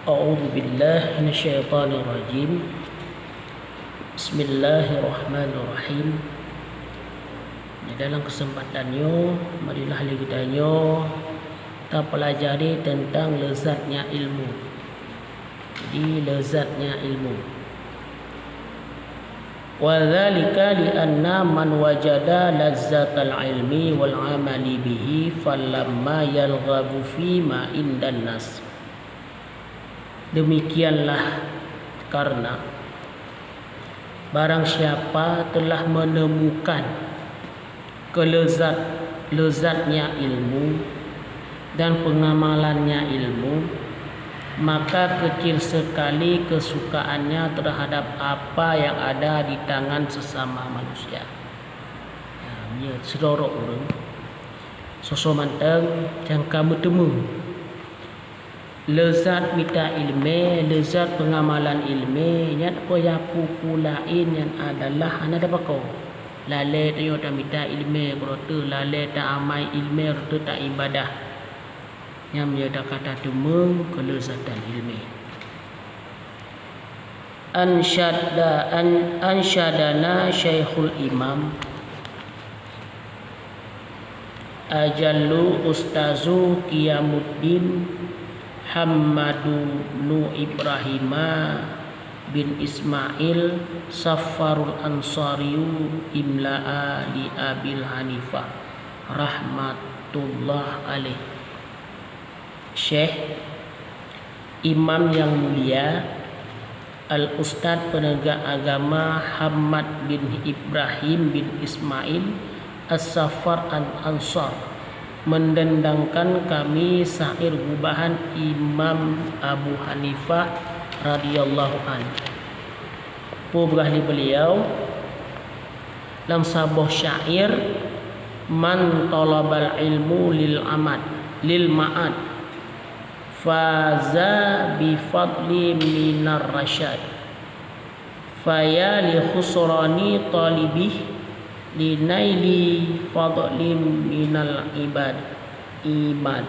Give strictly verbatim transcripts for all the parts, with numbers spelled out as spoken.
A'udzubillahi minasyaitonirrajim. Bismillahirrahmanirrahim. Di dalam kesempatan nyoe, marilah lé geutanyoe tapelajari tentang lezatnya ilmu. Jadi, lezatnya ilmu. Wa dzalika li anna man wajada lazzatal ilmi wal amali bihi falamma yalghabu fi ma indan nas. Demikianlah karena barang siapa telah menemukan kelezat-, lezatnya ilmu dan pengamalannya ilmu, maka kecil sekali kesukaannya terhadap apa yang ada di tangan sesama manusia. Nah, meunyoe sidroe ureuëng, soe-soe mantong nyang ka meuteumé leuzat mita iéleumé, leuzat peungamalan iéleumé, nyan peue nyang peue-peue laén nyan adalah hana tapakoe. Lalée tanyoe tamita iéleumé keudroe teuk, lalée ta-amai iéleumé keudroe teuk, taibadah. Nyan meunyoe ka tateumé keuleuzatan iéleumé. Ansyada-, an-, ansyadana Syaikhul Imam Ajallu Ustazu Qiyamuddin Hammadu bnu Ibrahima bin Ismail Saffarul Ansariyu imla'a li Abil Hanifah rahmatullah alaih. Syekh, Imam yang mulia, Al-Ustadz Peunegak Agama Hammad bin Ibrahim bin Ismail As-Saffar Al-Ansar, mendendangkan kami syair gubahan Imam Abu Hanifah radhiyallahu anhu. Peubeugaih lé beliau lam saboh syair, "Man thalabal ilmu lil amad, lil ma'ad, faza bi fadli minar rasyad. Faya li khusrani talibih, li naili fadlim minal ibad, imad."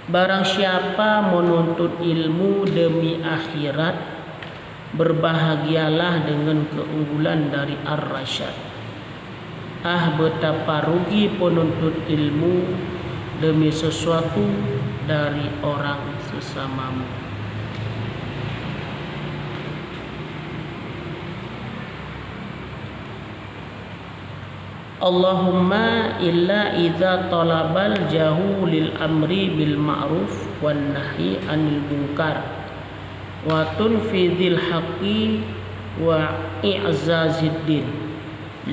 Barang siapa menuntut ilmu demi akhirat, berbahagialah dengan keunggulan dari Ar-Rasyad. Ah, betapa rugi penuntut ilmu demi sesuatu dari orang sesamamu. Allahumma illa idza talabal jahu lil amri bil ma'ruf wan nahyi anil munkar wa tunfidhil haqqi wa i'zazid din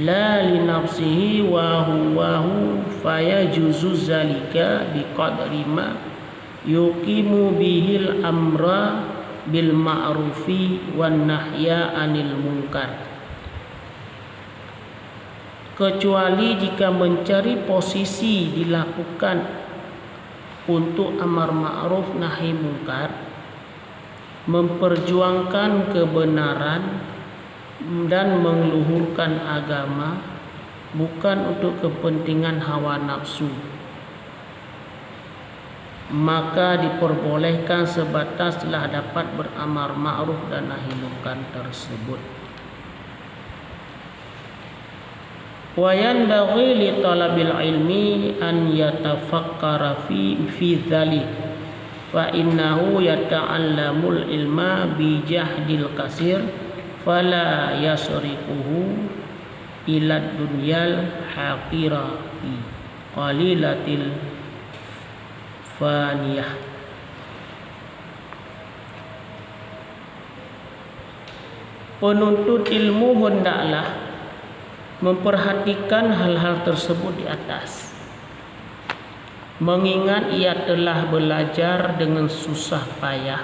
la li nafsihi wa huwahu fayajuzu zalika biqadri ma yuqimu bihil amra bil ma'rufi wan nahya anil munkar. Kecuali jika mencari posisi dilakukan untuk amar ma'ruf nahi mungkar, memperjuangkan kebenaran dan mengluhurkan agama, bukan untuk kepentingan hawa nafsu, maka diperbolehkan sebatas telah dapat beramar ma'ruf dan nahi mungkar tersebut. Wa yanbaghi li thalabil ilmi an yatafakkara fi, fi dzalik, fa innahu yata'allamul ilma bi jahdil kasir, fala yasrifuhu ilad dunyal haqirati qalilatil faniyah. Penuntut ilmu hendaklah memperhatikan hal-hal tersebut di atas. Mengingat ia telah belajar dengan susah payah,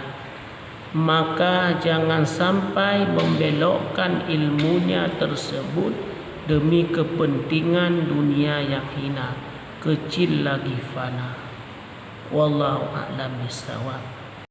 maka jangan sampai membelokkan ilmunya tersebut demi kepentingan dunia yang hina, kecil lagi fana. Wallahu a'lam bishawab.